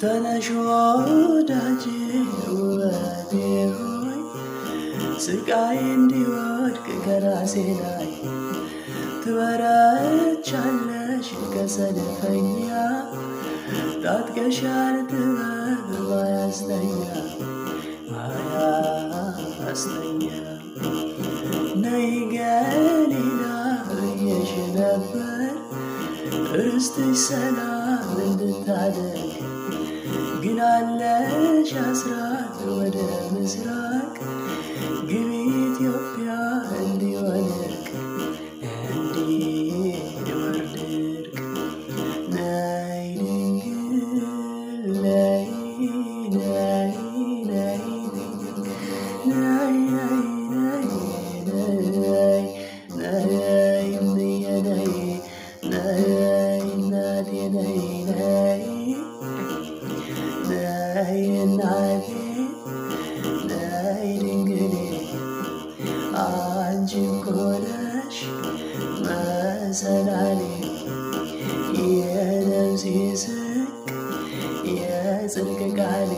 ተነሽ ወዳጄ ውበቴ ሆይ፣ ስቃይ እንዲወድቅ ከራሴ ላይ። ትበረቻለሽ ከሰልፈኛ፣ ታጥቀሻል ጥበብ ማያስተኛ ማያስተኛ። ነይ ገሊላ ብዬሽ ነበር፣ ርስትሽ ሰላም እንድታደግ። ግን አለሽ አስራት ወደ ምስራቅ፣ ግቢ ኢትዮጵያ እንዲወድቅ እንዲወርድ እርቅ። ነይ ድንግል ነይ ነይ ነይ ነይ ነይ ነይ ነይ ነይ እምዬ ነይ ነይ እናቴ ነይ ነይ ነይ እናቴ ነይ ድንግሌ፣ አንቺ እኮ ነሽ መሰላሌ፣ የነፍሴ ስንቅ የጽድቅ ቃሌ።